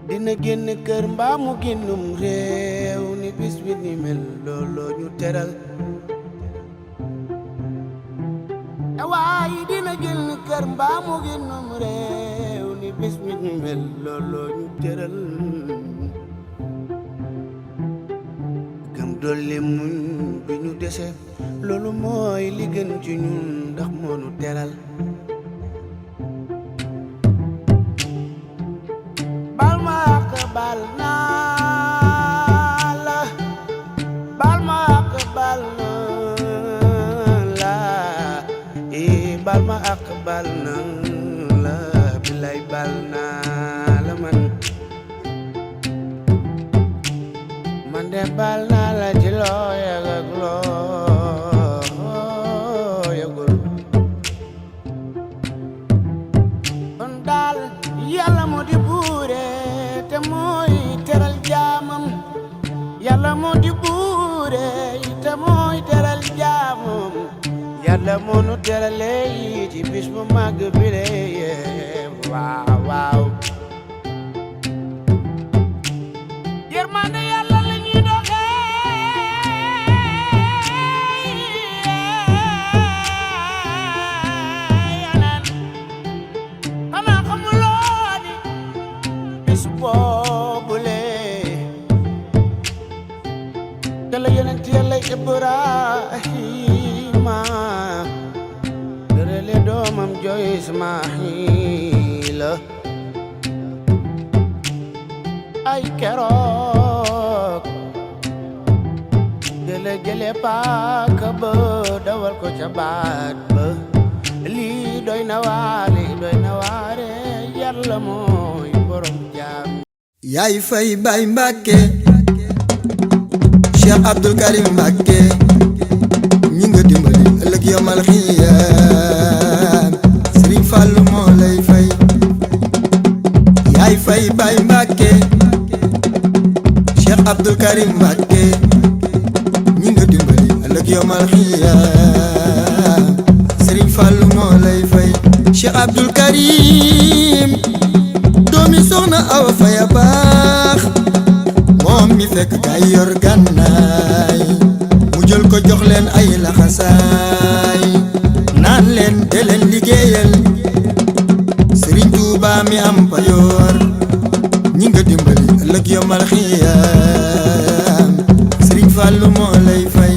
dina génn kër mbaa mu génnum réew ni bis bi ni mel looloo ñu teral waaye dina génn kër mbaa mu génnum réew ni bis bi ni mel looloo ñu teral gëm dolli muñ bi ñu dese loolu mooy li gën ci ñun ndax moo ñu teral bal naa la bal ma ak bal naa la bal ma ak bal naa la bilay bal naa la man de bal naa la ci loo yëg ak loo yëgul kon daal yàlla moo di buure te mooy teral jaamam yàlla moo di buure te mooy teral jaamam yàlla moo nu terale ci bis bu màgg bi le waaw waaw yërmande yàlla la ñuy boobule dala yonent Yàlla Ibrahima dërale doomam jooy Ismaayila ay keroog dala jële paaka ba dawal ko ca baat ba lii doy na waare Yàlla mooy borom jaam yaay fay Baay Mbàkke Cheikh Abdou Karim Mbàkke ñi nga dimbali ëllëg yomal xiyaam Sëriñ Fallu moo lay fay yaay fay Baay Mbàkke Cheikh Abdou Karim Mbàkke ñi nga dimbali ëllëg yomal xiyaam Sëriñ Fallu moo lay fay Cheikh Abdou Karim doomi soxna Awa Faya baax moom mi fekk gaay yor gànnaay mu jël ko jox leen ay laxasaay naan leen de leen liggéeyal Sëriñ Tuuba mi am payoor ñi nga dimbali ëllëg yomal xiyaam Sëriñ Fallu moo lay fay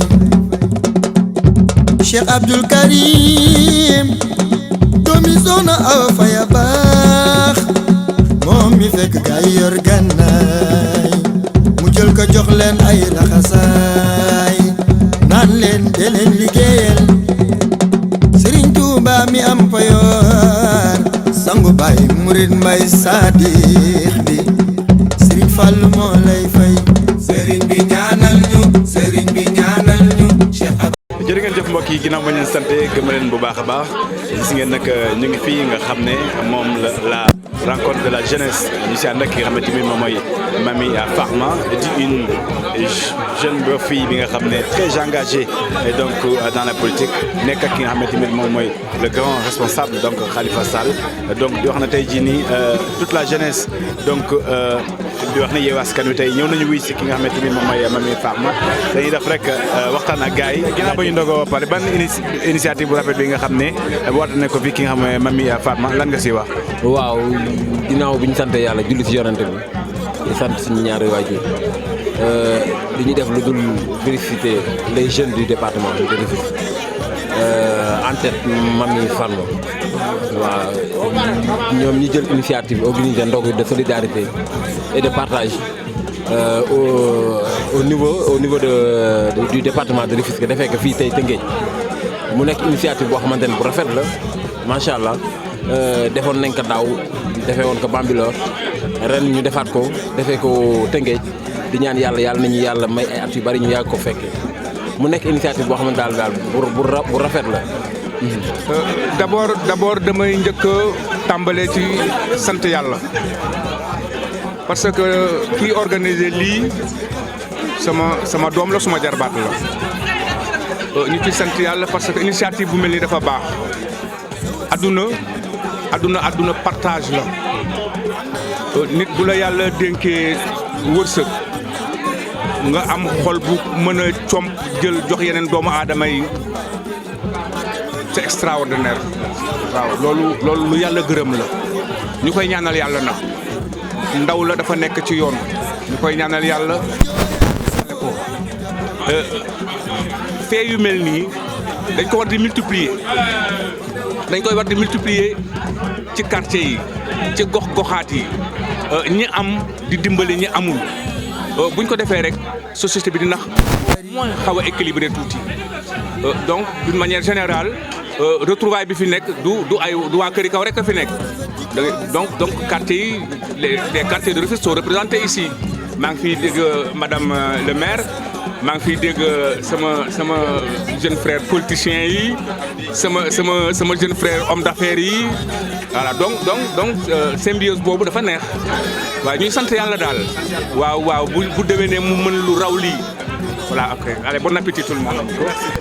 Cheikh Abdou Karim doomi soxna Awa Faya baax moom mi fekk gaay yor gànnaay mu jël ko jox leen ay laxasaay naan leen de leen liggéeyal Sëriñ Tuuba mi am payoor sangu baay murid mbay saadix bi Sëriñ Fallu moo lay fay sëriñ bi ñaanal ñu Cheikh jërë ngeen jëf mbokk yi ginnaaw ba leen sant gëm leen bu baax a baax gis ngeen nag ñu ngi fii nga xam ne moom la rencontre de la jeunesse ñu si ànd ak ki nga xamante ni moom mooy Mamy Farma di une jeune fille bi nga xam ne très engagée et donc dans la politique nekk ak ki nga xamante ni moom mooy le grand responsable donc Khalifa Sall donc di wax na tey jii nii toute la jeunesse donc di wax ne Yewwi Askan Wi tey ñëw nañu wuy si ki nga xamante ni moom mooy Mamy Farma dañuy def rek waxtaan ak gars yi ginnaaw ba ñu ndogoo ba pare ban initiative bu rafet bi nga xam ne woote na ko fi ki nga xam ne Mamy Farma lan nga siy wax. waaw ginnaaw bi ñu sant yàlla julli si yonante bi di sant suñu ñaari waajur li ñu def lu dul féliciter les jeunes du département de Rufisque en tête Mamy Farma waaw ñoom ñi jël initiative organiser ndogu de solidarité et de partage au niveau du département de Rufisque defee ko fii tey Tëngéej mu nekk initiative boo xamante ne bu rafet la macha allah defoon nañ ko daaw defee woon ko Bambilor ren ñu defaat ko defee ko Tëngéej di ñaan yàlla nañu yàlla may ay at yu bari ñu yàgg ko fekkee mu nekk initiative boo xamante daal bu rafet la. d'abord damay njëkk a tàmbalee ci sant yàlla parce que kii organisé lii sama doom la suma jarbaat la ñu ci sant yàlla parce que initiative bu mel ni dafa baax adduna partage la nit bu la yàlla dénkee wërsëg nga am xol bu mën a comp jël jox yeneen doomu aadama yi c'est extraordinaire waaw loolu lu yàlla gërëm la ñu koy ñaanal yàlla nag ndaw la dafa nekk ci yoon ñu koy ñaanal yàlla fee yu mel nii dañ ko war di multiplier ci quartier yi ci gox-goxaat yi ñi am di dimbali ñi amul buñ ko defee rek société bi dina moins xaw a équilibré tuuti donc d'une manière générale retrouvaille bi fi nekk du waa këri kaw rek a fi nekk donc quartier yi les quartiers de Rufisque sont représentés ici maa ngi fiy dégg madame le maire maa ngi fiy dégg sama jeune frère politicien yi sama jeune frère homme d'affaires yi voilà donc symbiose boobu dafa neex waaw ñuy sant yàlla daal waaw bu déwénee mu mën lu raw lii voilà ok allez bon appétit tout le monde.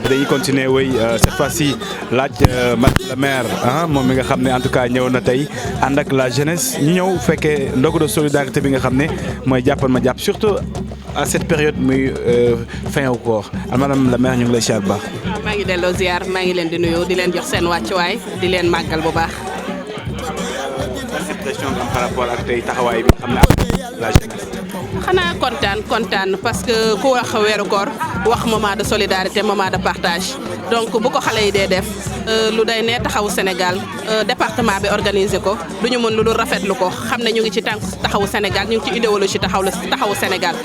dañuy continuer wéy cette fois-ci laaj madame la maire moom mi nga xam ne en tout cas ñëw na tey ànd ak la jeunesse ñu ñëw fekkee ndogu de solidarité bi nga xam ne mooy jàppal ma jàpp surtout à cette période muy fin au koor madame la maire ñu ngi lay ziar bu baax. maa ngi delloo ziar maa ngi leen di nuyu di leen jox seen wàccuwaay di leen màggal bu baax. impression par rapport ak tey taxawaay bi xam ne la jeunesse. xanaa kontaan parce que ku wax weeru koor wax moment de solidarité moment de partage donc bu ko xale yi dee def lu day ne taxawu Sénégal département bi organisé ko du ñu mën lu dul rafetlu ko xam ne ñu ngi ci tànk taxawu Sénégal ñu ngi ci idéologie taxawu Sénégal.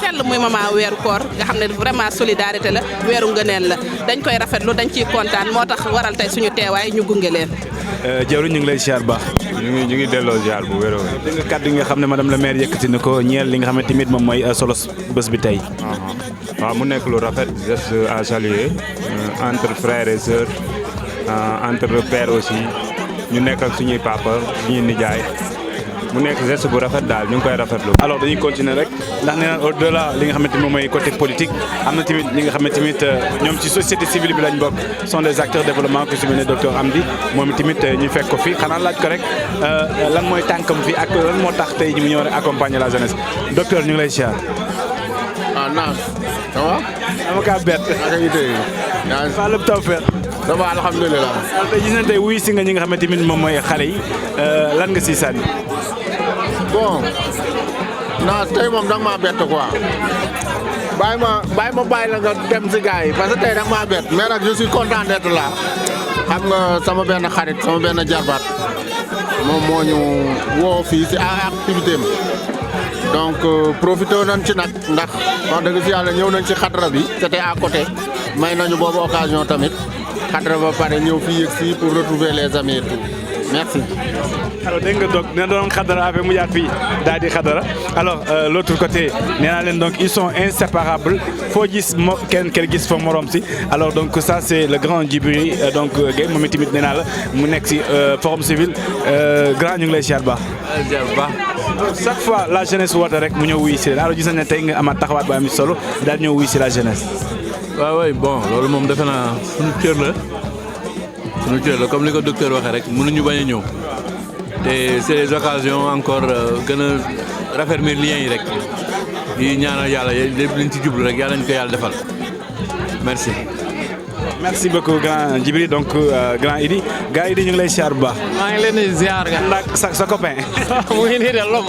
sell muy moment weeru koor nga xam ne vraiment solidarité la weeru ngëneel la dañ koy rafetlu dañ ciy kontaan moo tax waral tey suñu teewaay ñu gunge leen. Diawri ñu ngi lay ziar baax. ñu ngi delloo ziar bu wér. dégg nga kàddu yi nga xam ne madame la maire yëkkati na ko ñeel li nga xam ne tamit moom mooy solo bés bi tey. waaw mu nekk lu rafet geste à saluer entre frères et sœurs entre pères aussi ñu nekk ak suñuy papa suñuy nijaay mu nekk geste bu rafet daal ñu ngi koy rafetlu. alors dañuy continuer rek ndax nee na au delà li nga xamante moom mooy côté politique am na tamit ñi nga xam ne tamit ñoom ci société civile bi lañ bokk sont des acteurs de développement ku si mel ne docteur Amdi moom tamit ñu fekk ko fi xanaa laaj ko rek lan mooy tànkam fi ak lan moo tax tey ñu ñëw rek accompagner la jeunesse docteur ñu ngi lay ziar. naam ça va. dama kaa bett. naka yi tey. yaa ngi fa lépp taw feex. ça va alhamdulilah. tey gis nañ tey wuyu si nga ñi nga xam ne tamit moom mooy xale yi lan nga siy sànni. bon tey moom danga maa bett quoi bàyyi la nga dem si gars yi parce que tey danga maa bett mais nag je suis content d'être là xam nga sama benn xarit sama benn jarbaat moom moo ñu woo fii si activité am donc profité nañ ci nag ndax wax dëgg si yàlla ñëw nañ ci xadra bi c'était à côté may nañu boobu occasion tamit xadra ba pare ñëw fii yëg fii pour retrouver les amis et tout merci. alors dégg nga donc nee doon xadara affaire mu jaar fii daal di xadara alors l'autre côté nee naa leen donc ils sont inséparables foo gis kenn gis fa morom si alors donc ça c'est le grand Djibril donc Guèye moom itamit nee naa la mu nekk si forum civil grand ñu ngi lay ziar baax. chaque fois la jeunesse woote rek mu ñëw wuyu si leen alors gis nañ ne tey nga amaat taxawaat bu am solo daal ñëw wuyu si la jeunesse. waaw bon loolu moom defe naa suñu cër la comme li ko docteur waxee rek mënuñu bañ a ñëw te c'est des occasions encore gën a raffermir liens yi rek di ñaanal yàlla lépp liñ ci jublu rek yàlla ñu ko yàlla defal merci. merci beaucoup grand Djibril donc grand Idi gars Idi ñu ngi lay ziar bu baax. maa ngi leen di ziar nga. ndax sa copain. mu ngi nii de lom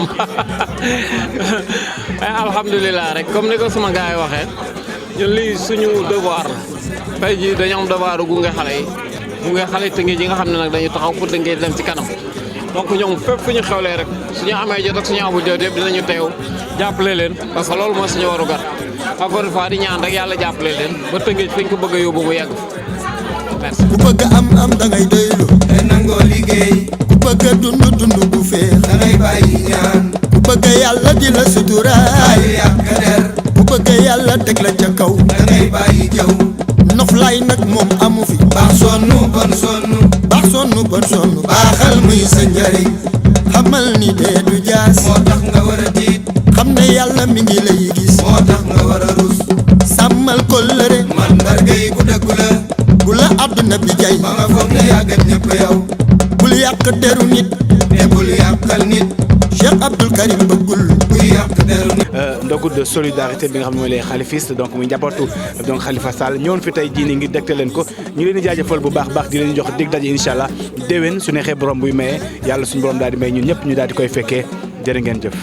alhamdulilah rek comme ni ko suma gars yi waxee ñun lii suñu devoir la tey jii dañu am devoir gunge xale yi Tëngéej yi nga xam ne nag dañu taxaw pour Tëngéej dem ci kanam donc ñoom fépp fu ñu xewlee rek suñu amee jot ak suñu amul jot yëpp dinañu teew jàppale leen parce que loolu mooy suñu waru gar encore une fois di ñaan rek yàlla jàppale leen ba Tëngéej fi ñu ko bëgg a yóbbu mu yegg merci. ku bëgg am dangay doylu te nangoo liggéey ku bëgg dund bu feex dangay bàyyi ñaan ku bëgg yàlla di la suturaal yàq der ku bëgg yàlla teg la ca kaw dangay bàyyi jaw noflaay nag moom amu fi baax sonnu bon sonnu baaxal muy sa njariñ xamal ni dee du jaas moo tax nga war a tiit xam ne yàlla mi ngi lay gis moo tax nga war a rus sàmm nabi jay ba nga foog ne yàggat ñëpp yow bul yàq deru nit te bul yàqal nit Cheikh Abdoul Karim bëggul kuy yàq deru nit ndogu de solidarité bi nga xam ne mooy les xalifistes donc muy njabootu donc Khalifa Sall ñëwoon fi tey jii nii ngir dégtal leen ko ñu leen di jaajëfal bu baax di leen jox dig daje incha allah déwén su neexee borom buy maye yàlla suñu borom daal di may ñun ñëpp ñu daal di koy fekkee jërë ngeen jëf